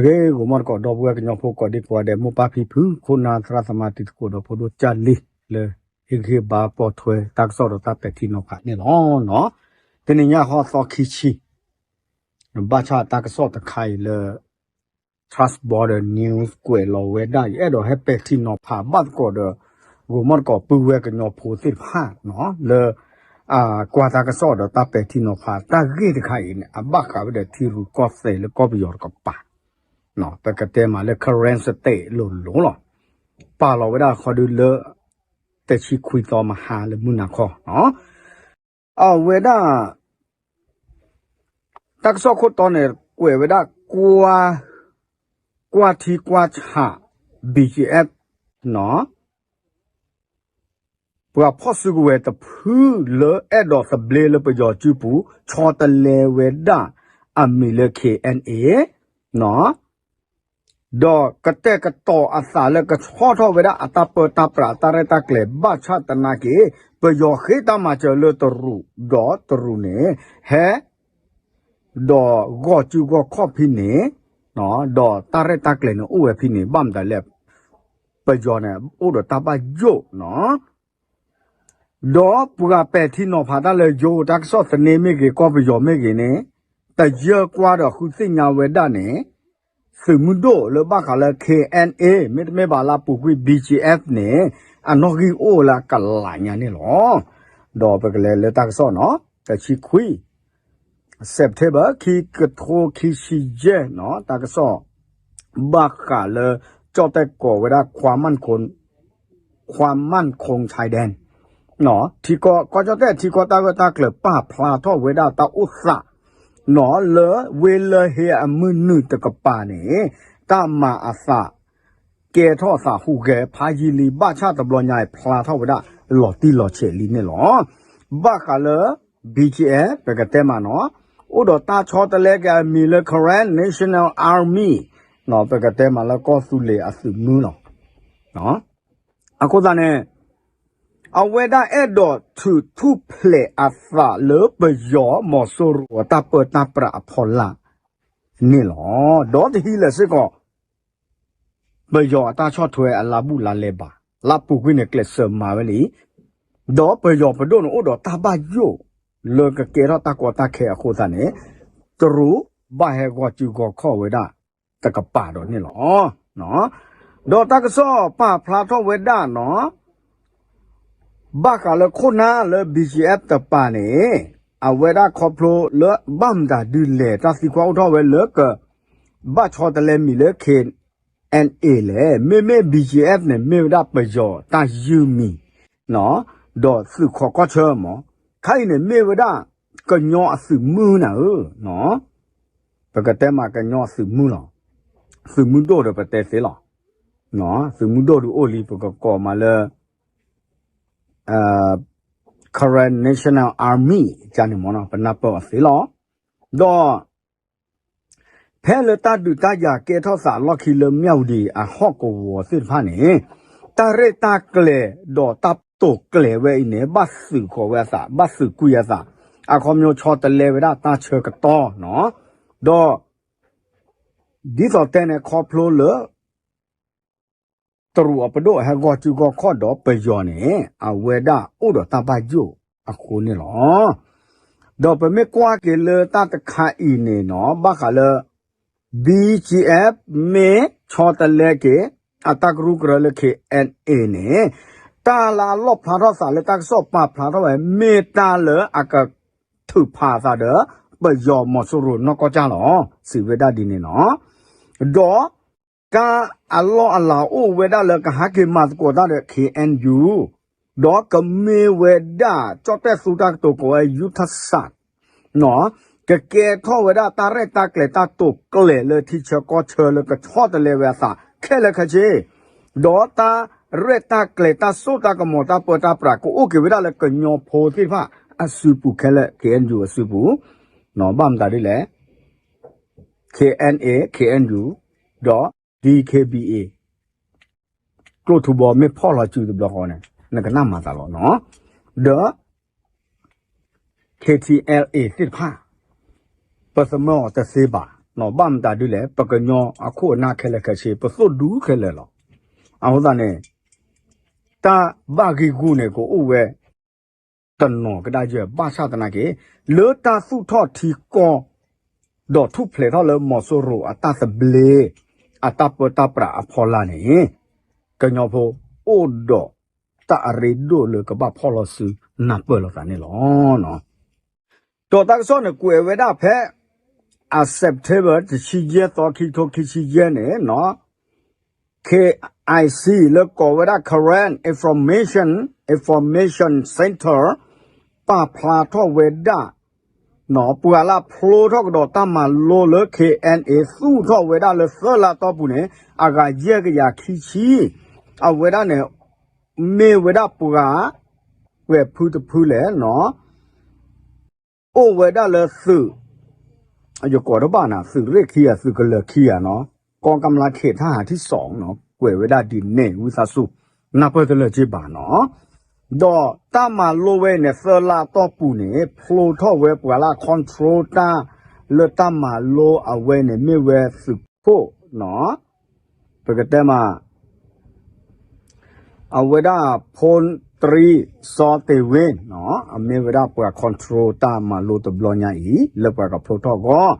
ဂ့ၤ ဂီၤမီၢ်သကိး ဒီပုၢ်ဝဲၢ်ကညီဖိကိးဒံကိးဂၤဒဲး မိၢ်ပၢ်ဖံဖု ခိၣ်နၢ်သရၣ်သမါတံၤသကိးဒီးဖိဒိၣ်ကၢ်လံ လၢဟ့ၣ်ဂံၢ်ဟ့ၣ်ဘါပိာ်ထွဲတၢ်ကစီၣ်ဒီးတၢ်ပဲာ်ထံနီၤဖးန့ၣ်လီၤ. တနံၤညါဃီသီခံဆံ ဘၣ်ဆၣ်တၢ်ကစီၣ်တခါအံၤလၢ Trust Border News ကွဲးလီၤဝဲဒၣ် ယအဲၣ်ဒိးဟဲပဲာ်ထံနီၤဖးဘၣ်သကိးဒီး ဂီၤမီၢ်သကိးပုၢ်ဝဲၢ်ကညီဖိသ့ၣ်တဖၣ် လၢ ကွၢ်တၢ်ကစီၣ်ဒီးတၢ်ပဲာ်ထံနီၤဖးတၢ်ဂ့ၢ်တခါအံၤန့ၣ် အဘၣ်ဃးဝဲဒီးထံရူၢ်ကီၢ်သဲးလၢကီၢ်ပယီၤတကပၤ ပကတဲမးလၢ Karen State လိၤလိၤလီၤ. ပာ်လီၤဝဲဒၣ်ခီဒုလၢ တဆံခွံသီမဟါလၢမုၢ်နၤခီ အဝဲဒၣ် တၢ်ကစီၣ်ခိၣ်တီန့ၣ် ကွဲးဝဲဒၣ် ကွၢ်ထံကွၢ်ဆး BGF ပှၤဖီၣ်စုကဝဲၤတဖုလၢအဲၣ်ဒိးသဘျ့လၢပယီၤစုပူၤ ဆီတလဲဝဲဒၣ်အမံၤလၢ KNA ဒီးကတဲာ်ကတီၤအသးလၢကဆီၣ်ထီၣ်ဝဲဒၣ်အတၢ်ပၢတၢ်ပြးအတၢ်ရဲၣ်တၢ်ကျဲၤ ဘၣ်ဆၣ်သနာ်က့ ပယီၤဃ့တၢ်မၤစၢၤလၢတရူး ဒီးတရူးန့ၣ် ဟဲ ဒီးဂီၢ်စုဂီၢ်ခီၣ်ဖဲန့ၣ် ဒီးတၢ်ရဲၣ်တၢ်ကျဲၤန့ၣ်အိၣ်ဝဲဖဲန့ၣ် ဘၣ်မတၤလဲၣ် ပယီၤန့ၣ် အိၣ်ဒီးတၢ်ဘၣ်ယိၣ်နီၤ ဒီးပှၤပဲာ်ထံနီၤဖးတၢ်လၢယိၤတၢ်ကစီၣ်သန့မ့ၢ်ဂ့ၤ ကီၢ်ပယီၤမ့ၢ်ဂ့ၤန့ၣ် တယၢၢ်ကွၢ်ဒီးဃုသ့ၣ်ညါဝဲဒၣ်န့ၣ် သုးမုၢ်ဒိၣ်လၢဘၣ်ဃးလၢ KNA မ့တမ့ၢ်ဘၣ်လၢအပူၤကွံာ် BGF န့ၣ် အနီၣ်ဂံၢ်အိၣ်လၢအကလးညါန့ၣ်လီၤ. ဒီးပကလဲၤလၢတၢ်ကစီၣ်နီၤ တဆံခွံ September ခံကထိခံဆံယဲၢ်နီၤ တၢ်ကစီၣ် ဘၣ်ဃးလၢ ကၠီၣ်တဲၣ်ကိးဝဲဒၣ် ความมั่นคงชายแดน ထံကီၢ် ကီၢ်ကၠီၣ်တဲၣ်ထံကီၢ်တၢ်ဂၢၢ်တၢ်ကျၢၤပာ်ဖျါထီၣ်ဝဲဒၣ်တၢ်အိၣ်သးနီၤ လၢဝ့ၢ်လၢဟ့အမုၢ်နုာ်တကပၤန့ၣ် တၢ်မၤအသး ကဲထီၣ်သးဟူးဂဲၤဖးယံာ်လံ ဘၣ်ဆၣ်တဘျီညါအံၤဖျါထီၣ်ဝဲဒၣ်လီၤတံၢ်လီၤဆဲးလံန့ၣ်လီၤ. ဘၣ်ဃးလၢ BGF ပကတဲမးနီၤ အိၣ်ဒီးတၢ်ဆီတလဲက့ၤအမံၤလၢ Karen National Army ပကတဲမးလၢကီၢ်သူလ့ၤအသုးမုၢ်လီၤ. အဃိသတးန့ၣ် အဝဲဒၣ်အဲၣ်ဒိးထုးထူၣ်ဖျဲးအသးလၢပယီၤမီၤစိရိၤအတၢ်ပၢတၢ်ပြးအဖီလာ်န့ၣ်လီၤ. ဒီးတဟံးလၢၤစ့ၢ်ကီး ပယီၤအတၢ်ဆီၣ်ထွဲအလါဘူးလါလဲဘၣ်, လၢအပူၤကွံာ်န့ၣ် ကျဲးစၢးမၤဝဲလံ. ဒီးပယီၤပဒိၣ်န့ၣ်အိၣ်ဒီးတၢ်ဘၣ်ယိၣ် လၢကကဲထီၣ်တၢ်ကီတၢ်ခဲအဃိသတးန့ၣ် တရူးဘၣ်ဟဲဂီၤစုဂီၤခီၣ်ဝဲဒၣ်တကပၤဒီးန့ၣ်လီၤ. ဒီးတၢ်ကစီၣ်ပာ်ဖျါထီၣ်ဝဲဒၣ်နီၤ ဘၣ်ဃးလၢခိၣ်နၢ်လၢ BGF တကပၤန့ၣ် အဝဲဒၣ်ခီဖျိလၢဘၣ်မတၤဒုလဲၣ် တၢ်သံကွၢ်အိၣ်ထီၣ်ဝဲလၢက ဘၣ်ဆီတလဲမံၤလၢ KNA လဲၣ်. မ့မ့ၢ် BGF န့ၣ် မ့ၢ်ဝဲဒၣ်ပယီၤတၢ်ယုၢ်မံၤ ဒီးသုးခိးကီၢ်ဆၢမး, ခါအံၤန့ၣ်မ့ၢ်ဝဲဒၣ်ကညီအသုးမုၢ်နၤဧၢ, ပကတဲမးကညီအသုးမုၢ်လီၤ. သုးမုၢ်ဒိၣ်ဒီးပတဲသ့လီၤ. သုးမုၢ်ဒိၣ်ဒုးအိၣ်လံ ပကကိးမးလၢ Karen National Army န့ၣ်မ့ၢ်နီၤ ပနၢ်ပၢၢ်အီၤသ့လီၤ. ဒီး ဖဲလၢတၢ်ဒုးတၢ်ယၤကဲထီၣ်သးအလီၢ်ခံလၢမၠၣ်ဝတံၤအဟီၣ်ကဝီၤသ့ၣ်တဖၣ်န့ၣ် တၢ်ရဲၣ်တၢ်ကျဲၤဒီးတၢ်တိာ်ကျဲၤဝဲအံၤန့ၣ် ဘၣ်သုးဃီၤဝဲအသး ဘၣ်သုးကွံာ်အသး အခီပညီဆီတလဲဝဲဒၣ်တၢ်ဆၢကတီၢ်နီၤ. ဒီး ဒ်သိးတဲန့ၣ် ခီဖျိလၢ တရူးအပဒိၣ်ဟဲဂီၤစုဂီၤခီၣ်ဒီးပယီၤန့ၣ် အဝဲဒၣ်အိၣ်ဒီးတၢ်ဘၣ်ယိၣ်အဃိန့ၣ်လီၤ. ဒီးပမ့ၢ်ကွၢ်က့ၤလၢတၢ်တခါအံၤန့ၣ်နီၤ ဘၣ်ဃးလၢ BGF မ့ၢ်ဆီတလဲက့ၤ အတၢ်ကရူၢ်ကရၢလၢ KNA န့ၣ် တၢ်လၢအလီၣ်ဖျါထီၣ်သးလၢတၢ်ကစီၣ်ပာ်ဖျါထီၣ်ဝဲ မ့ၢ်တၢ်လၢအကထုးဖးအသးဒီး ပယီၤမီၤစိရိၤနီၢ်ကီၢ်ကၢ်လီၤ စံးဝဲဒၣ်ဒ်န့ၣ်နီၤ. ဒီး တၢ်အလီၢ်အလၤအိၣ်ဝဲဒၣ်လၢကဟဲက့ၤမၤသကိးတၢ်ဒီး KNU ဒီးကမ့ၢ်ဝဲဒၣ် ကၠီၣ်တဲၣ်သူတၢ်ကတိၤကိးဝဲ ယုၢ်ထၣ်စၣ် ကကဲထီၣ်ဝဲဒၣ်တၢ်ရဲၣ်တၢ်ကျဲၤ တၢ်တိာ်ကျဲၤလၢထံဆၢကီၢ်ဆၢလၢကဆီတလဲဝဲအသးခဲလၢာ်ခဲဆ့, ဒီးတၢ်ရဲၣ်တၢ်ကျဲၤ တၢ်စိတၢ်ကမီၤ တၢ်ပၢတၢ်ပြး ကအိၣ်က့ၤဝဲဒၣ်လၢကညီဖိသ့ၣ်တဖၣ်အစုပူၤခဲလၢာ် KNU အစုပူၤ, ဘၣ်မတၤဒ်လဲၣ် KNA KNU ဒီး DKBA ကျိၣ်ထူဘီမ့ၢ်ဖီၣ်လီၤစုတဘျီဃီန့ၣ် နကနၣ်မၤသးလီၤနီၤ, ဒီး KTLA သ့ၣ်တဖၣ် ပသမၢအီၤတသ့ဘၣ်, ဘၣ်မတၤဒ်လဲၣ် ပကညီအခိၣ်အနၢ်ခဲလၢာ်ခဲဆ့ ပသိၣ်ဒူခဲလၢာ်လီၤ. အဃိသတးန့ၣ် တၢ်ဘၣ်ဂံၢ်ဂူာ်န့ၣ် ကအိၣ်ဝဲ တနီၤကဒါယဲၢ် ဘၣ်ဆၣ်သနာ်က့ လၢတၢ်သူၣ်ထီၣ်ထံကီၢ် ဒီးထူၣ်ဖျဲးထီၣ်လၢမီၤစိရိၤအတၢ်သဘျ့ အတၢ်ပၢတၢ်ပြးအဖီလာ်န့ၣ် ကညီဖိအိၣ်ဒီးတၢ်အရ့ဒိၣ်လၢကဘၣ်ဖီၣ်လီၤစုနၢ်ပၢၢ်လိာ်သးန့ၣ်လီၤ. ဒီးတၢ်ကစီၣ်န့ၣ်ကွဲးဝဲဒၣ်ဖဲ အ September တဆံယဲၢ်သီ ခံကထိခံဆံယဲၢ်န့ၣ် K I C လၢကိးဝဲဒၣ် Karen Information Information Center ပာ်ဖျါထီၣ်ဝဲဒၣ် ပှၤလၢဖျိထီၣ်ကဒီးတၢ်မၤလိလၢ K N A သူၣ်ထီၣ်ဝဲဒၣ်လၢသၢလါတီၢ်ပူၤန့ၣ် အဂၤယဲၢ်ကယၤခံဆံ အဝဲဒၣ်န့ၣ် မ့ၢ်ဝဲဒၣ်ပှၤ ကွဲးဖုတဖုလဲၣ် အိၣ်ဝဲဒၣ်လၢသုး ယကိးတဘၣ်နၤ သုးရ့ၣ်ခံဂၤ သုးကလၢၤခံဂၤနီၤ ကီကမျၢၢ်ခ့ထၣ်ဟးထံၣ်စီၤနီၤ ကွဲးဝဲဒၣ်ဒ်န့ၣ် ဝံသးစူၤ နၢ်ပၢၢ်တလၢာ်က့ဘၣ်နီၤ. ဒီးတၢ်မၤလိဝဲအံၤန့ၣ် သၢလါတီၢ်ပူၤန့ၣ် ဖျိထီၣ်ဝဲပှၤလၢ control တၢ်လၢတၢ်မၤလိအဝဲန့ၣ် မ့ၢ်ဝဲသုးခိၣ်နီၤ ပကတဲမး အဝဲဒၣ် ဖုန်းတြံ စီၤတ့ၢ်ဝ့ အမ့ၢ်ဝဲဒၣ်ပှၤ control တၢ်မၤလိတဘျီညါအံၤ လၢပှၤကဖျိထီၣ်အဂီၢ်,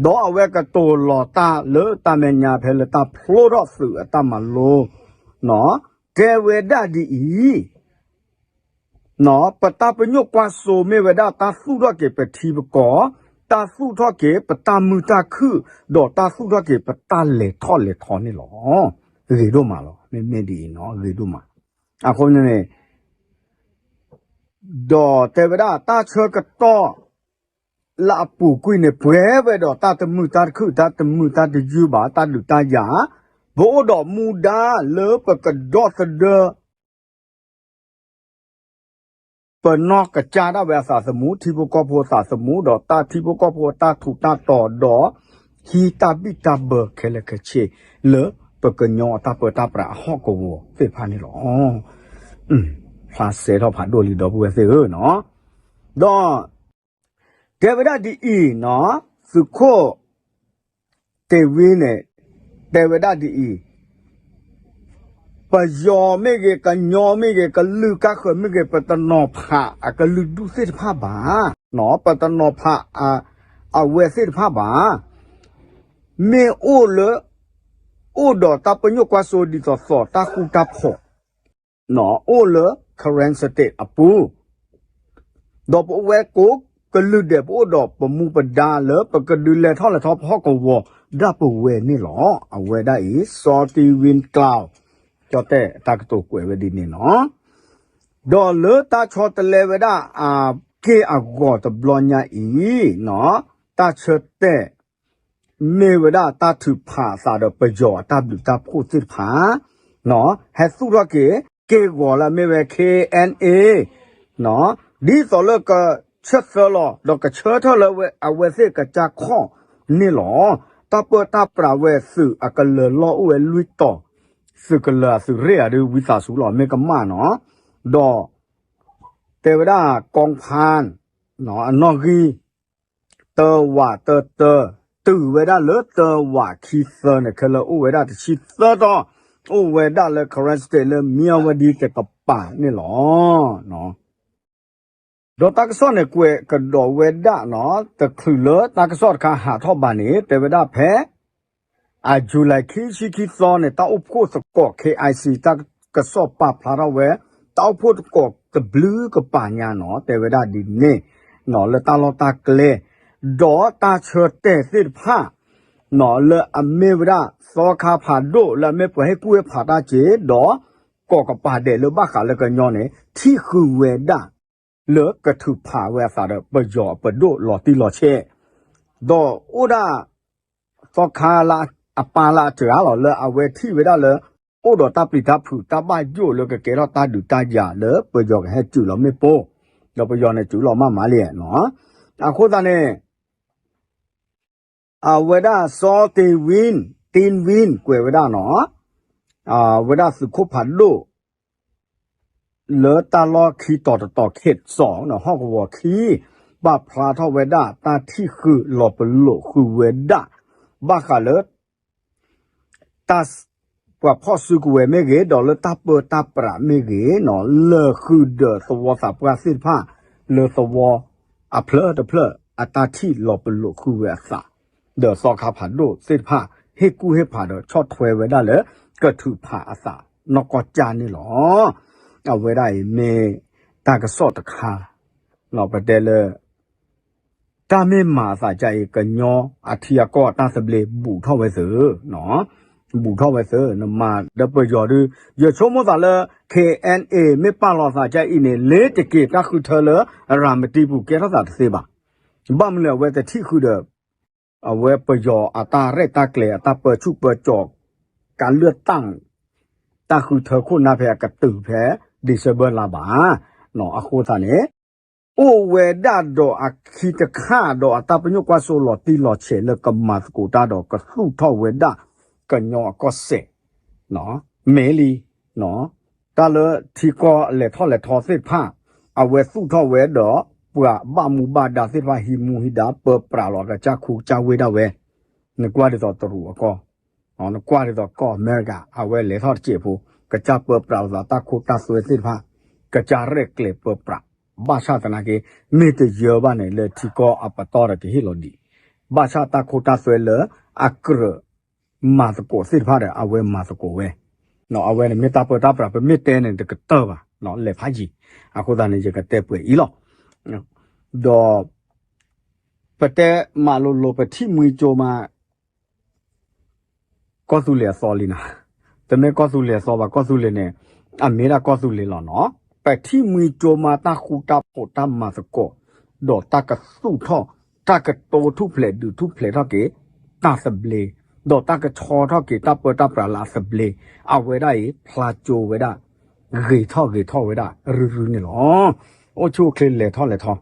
ဒီးအဝဲကတိၤလီၤတၢ်လၢတၢ်မဲာ်ညါဖဲလၢတၢ်ဖျိထီၣ်သုးအတၢ်မၤလိ, တဲဝဲဒၣ်ဒ်အံၤ, ပတၢ်ပညိၣ်ကွၢ်စိမ့ၢ်ဝဲဒၣ်တၢ်သူၣ်ထီၣ်က့ၤပထံပကီၢ်, တၢ်သူၣ်ထီၣ်က့ၤပတၢ်မုာ်တၢ်ခုၣ်, ဒီးတၢ်သူၣ်ထီၣ်က့ၤပတၢ်လဲၤထီၣ်လဲၤထီန့ၣ်လီၤ. ဂ့ၤဒိၣ်မးလီၤ. မ့မ့ၢ်ဒ်အံၤနီၤ ဂ့ၤဒိၣ်မး. အဃိန့ၣ် ဒီးတဲဝဲဒၣ်တၢ်ဆၢကတီၢ် လၢအပူၤကွံာ်န့ၣ် ပှဲၤဝဲဒီးတၢ်တမုာ်တၢ်တခုၣ် တၢ်တမုာ်တၢ်တယုၢ်ဘၣ် တၢ်ဒုးတၢ်ယၤ, ပအိၣ်ဒီးမူဒါလၢပကဒီသဒၢ ပနီၢ်ကစၢ်ဒၣ်ဝဲအသးသမူ ထံဖိကီၢ်ဖိအသးသမူ ဒီးတၢ်ထံဖိကီၢ်ဖိအတၢ်ထူးတၢ်တီၤ ဒီးဟံးတၢ်ဘံၣ်တၢ်ဘၢခဲလၢာ်ခဲဆ့ လၢပကညီအတၢ်ပၢတၢ်ပြးအဟီၣ်ကဝီၤသ့ၣ်တဖၣ်န့ၣ်လီၤ. ဖျါစဲထီၣ်ဖးဒိၣ်လံဒီပုၢ်ဝဲၢ်သ့ၣ်ဧၢနီၤ, ဒီး တဲဝဲဒၣ်ဒ်အံၤနီၤ, သုးခိၣ် တ့ၢ်ဝံန့ၣ် တဲဝဲဒၣ်ဒ်အံၤ, ပယီၤမ့ၢ်ဂ့ၤ ကညီမ့ၢ်ဂ့ၤ ကလုာ်ကါဃၢၤမ့ၢ်ဂ့ၤ ပတနီၤဖးအကလုာ်ဒူၣ်သ့ၣ်တဖၣ်ဘၣ်, ပတနီၤဖးအဝဲသ့ၣ်တဖၣ်ဘၣ်, မ့ၢ်အိၣ်လၢ အိၣ်ဒီးတၢ်ပညိၣ်ကွၢ်စိဒ်သိးသိး တၢ်ဃူတၢ်ဖိး အိၣ်လၢ Karen State အပူၤ, ဒီးပဝဲကိးကလုာ်ဒဲး ပအိၣ်ဒီးပမူပဒါလၢပကဒုးလဲၤထီၣ်လဲၤထီပဟီၣ်ကဝီၤဒၣ်ပဝဲန့ၣ်လီၤ. အဝဲဒၣ်အံၤ စီၤတံၢ်ဝံကျါ ကၠီတဲၣ်တၢ်ကတိၤကွဲးဝဲဒ်န့ၣ်နီၤ, ဒီးလၢတၢ်ဆီတလဲဝဲဒၣ်အက့ၢ်အဂီၤတဘျီညါအံၤ တၢ်ဆၢတဲာ် မ့ၢ်ဝဲဒၣ်တၢ်ထုးဖးအသးဒီးပယီၤအတၢ်ဘျုးတၢ်ဖှိၣ်သ့ၣ်တဖၣ် ဟဲသူၣ်ထီၣ်က့ၤ က့ၢ်ဂီၤလၢအမ့ၢ်ဝဲ K N A ဒ်သိးလၢကဆၢသၢလီၤ ဒီးကဆၢထၢၣ်လၢအဝဲသ့ၣ်ကစၢ်ခီၣ်န့ၣ်လီၤ. တၢ်ပၢတၢ်ပြးဝဲသုးအကလၢၤလီၢ်အိၣ်ဝဲလွံၢ်တီၤ, သုးကလၢၤအသုးရ့ၣ်အဒုးဝံသးစူၤလီၤ မ့ၢ်ကမၣ်နီၤ, ဒီး တဲဝဲဒၣ် ကီဖၣ် အနီၣ်ဂံၢ် တၢဝးတၢတၢ တုၤဝဲဒၣ်လၢတၢဝးခံသၢန့ၣ် ခဲလၢာ်အိၣ်ဝဲဒၣ်တဆံသၢတီၤ, အိၣ်ဝဲဒၣ်လၢ Karen State လၢမံအဝဲဒံတကပၤန့ၣ်လီၤ. ဒီးတၢ်ကစီၣ်န့ၣ်ကွဲးကဒီးဝဲဒၣ်နီၤ, တချုးလၢတၢ်ကစီၣ်တခါဟးထီၣ်ဘၣ်န့ၣ် တဲဝဲဒၣ်ဖဲ အ July ခံဆံခံသီန့ၣ် တၢ်အိၣ်ဖှိၣ်သကိး K I C တၢ်ကစီၣ်ပာ်ဖျါထီၣ်ဝဲ တၢ်အိၣ်ဖှိၣ်သကိးတဘျုးကပၤညါနီၤ တဲဝဲဒၣ်ဒ်န့ၣ်နီၤ လၢတၢ်လီၢ်တၢ်ကျဲ ဒီးတၢ်ဆၢတဲာ်သ့ၣ်တဖၣ်နီၤ လၢအမ့ၢ်ဝဲဒၣ်သီခါဖးဒိၣ် လၢအမ့ၢ်ပှၤဟ့ၣ်ကူၣ်ဟ့ၣ်ဖးတၢ်က့ၤ ဒီး ကိးကပၤဒဲးလၢဘၣ်ဃးလၢကညီန့ၣ် ထံၣ်ဃုာ်ဝဲဒၣ် လၢကထုးဖးဝဲအသးဒီးပယီၤအပဒိၣ်လီၤတံၢ်လီၤဆဲး ဒီးအိၣ်ဒၣ် သီခါလၢအပၢ်လၢအစှၤလီၤ လၢအဝဲထံၣ်ဝဲဒၣ်လၢ အိၣ်ဒီးတၢ်ပျံၤတၢ်ဖုးတၢ်ဘၣ်ယိၣ်လၢကကဲထီၣ်တၢ်ဒုးတၢ်ယၤလၢပယီၤကဟဲစုးလီၤမ့ၣ်ပိၢ်, ဒီးပယီၤန့ၣ်စုးလီၤမးမးလံနီၤ. အဃိသတးန့ၣ် အဝဲဒၣ်စီၤတ့ၢ်ဝံ တ့ၢ်ဝံ ကွဲးဝဲဒၣ်နီၤ, အဝဲဒၣ်သုးခိၣ်ဖးဒိၣ် လၢတၢ်လီၢ်ခံတီၤတတီၤ ခ့ၣ်စီၣ် ဟီၣ်ကဝီၤခံ ပာ်ဖျါထီၣ်ဝဲဒၣ်တၢ်ထံၣ်ဃုာ်လီၤပလိာ်ဃုာ်ဝဲဒၣ် ဘၣ်ဃးလၢ တၢ် ပှၤဖီၣ်စုကဝဲၤမ့ၢ်ဂ့ၤ ဒီးလၢတၢ်ပၢတၢ်ပြးမ့ၢ်ဂ့ၤနီၤ လၢာ်ဃုာ်ဒီးသဝီသးပှၢ်သ့ၣ်တဖၣ် လၢသဝီအဖျၢၣ်တဖျၢၣ် အတၢ်ထံၣ်လီၤပလိာ်ဃုာ်ဝဲအသး ဒီးသီခါဖးဒိၣ်သ့ၣ်တဖၣ် ဟ့ၣ်ကူၣ်ဟ့ၣ်ဖးဒီးဆီၣ်ထွဲဝဲဒၣ်လၢ ကထုးဖးအသးနီၢ်ကီၢ်ကၢ်န့ၣ်လီၤ. အဝဲဒၣ်အံၤမ့ၢ်တၢ်ကစီၣ်တခါ ပတဲလၢ တၢ်မ့ၢ်မၤအသးဒ်အံၤ ကညီအထံအကီၢ်အတၢ်သဘျ့ဘူးထီၣ်ဝဲသု, ဘူးထီၣ်ဝဲသု နမၤဒီးပယီၤဒုး ယဆိကမိၣ်သးလၢ KNA မ့ၢ်ပာ်လီၤသးဒ်အံၤန့ၣ် လ့ၤတက့ၤတၢ်ဃုထၢလၢ ရၤမတံပူၤကဲထီၣ်သးတသ့ဘၣ်. ဘၣ်မနုၤလဲၣ် အဝဲတထံၣ်ဃုာ်ဒီး အဝဲပယီၤအတၢ်ရဲၣ်တၢ်ကျဲၤ အတၢ်ပၢဆူၣ်ပၢစိး ကလၢတၢ် တၢ်ဃုထၢခိၣ်နၢ်ဖဲအကတုၤဖဲ December လါဘၣ်. အဃိသတးန့ၣ် အိၣ်ဝဲဒၣ်ဒီးအခံတခါဒီးအတၢ်ပညိၣ်ကွၢ်စိလီၤတံၢ်လီၤဆဲးလၢကမၤသကိးတၢ်ဒီးကသူၣ်ထီၣ်ဝဲဒၣ် ကညီအကီၢ်စဲၣ် မ့ၢ်လံ တၢ်လၢထံကီၢ်လဲၤထီၣ်လဲၤထီသ့ၣ်တဖၣ် အဝဲသူၣ်ထီၣ်ဝဲဒီး ပှၤဘၣ်မူဘၣ်ဒါသ့ၣ်တဖၣ် ဟံးမူဟံးဒါ ပၢပြးလီၤ ကစၢ်ခူကစၢ်ဝ့ၢ်ဒၣ်ဝဲ နကွၢ်ဒ်သိးတရူးအကီၢ် နကွၢ်ဒ်သိးကီၢ်အမဲရကၤ အဝဲလဲၤထီၣ်တစဲးဖိ ကစၢ်ပၢပြးလိာ်သးတၢ်ခိတၢ်သွဲသ့ၣ်တဖၣ် ကစၢ်ရဲၣ်ကျဲၤပၢပြး ဘၣ်ဆၣ်သနာ်က့ မ့ၢ်တယၢဘၣ်န့ၣ် လၢထံကီၢ်အပတီၢ်ဒီးကဟ့ၣ်လီၤဒံး ဘၣ်ဆၣ်တၢ်ခိတၢ်သွဲလၢအကြၢးမၤသကိးသ့ၣ်တဖၣ်ဒီး အဝဲမၤသကိးဝဲ အဝဲန့ၣ်မ့ၢ်တၢ်ပၢတၢ်ပြး ပမ့ၢ်တဲန့ၣ် တကတၢၢ်ဘၣ် လဲၤဖးယံၤ အဃိသတးန့ၣ် ယကတဲပှဲၤအံၤလီၤ. ဒီး ပတဲမးလိၤလိၤ ပထံၣ်မှံကၠိမး ကီၢ်သူလ့ၤအသီလံနၤ, တမ့ၢ်ကီၢ်သူလ့ၤအသီဘၣ် ကီၢ်သူလ့ၤန့ၣ် အမ့ၢ်ဒၣ်ကီၢ်သူလ့ၤလီၤနီၤ, ပထံၣ်မှံကၠိမးတၢ်ဃူတၢ်ဖိးတၢ်မၤသကိး ဒီးတၢ်ကသူၣ်ထီၣ် တၢ်ကတိၤထူၣ်ဖျဲးဒုးထူၣ်ဖျဲးထီၣ်က့ၤ တၢ်သဘျ့, ဒီးတၢ်ကဆီထီၣ်က့ၤတၢ်ပၢတၢ်ပြးလၢအသဘျ့, အဝဲဒၣ်အံၤ ဖျါကၠိဝဲဒၣ် ဂ့ၤထီၣ်ဂ့ၤထီၣ်ဝဲဒၣ် ရုရုန့ၣ်လီၤ. အိၣ်ဆူၣ်အိၣ်ချ့လဲၤထီၣ်လဲၤထီ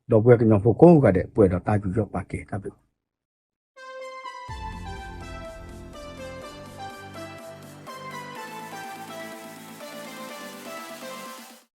ဒီပုၢ်ဝဲၢ်ကညီဖိကိးဂၤဒဲး ပှဲၤဒီးတၢ်ယူးယီၣ်ပာ်ကဲတၢ်ဘျုး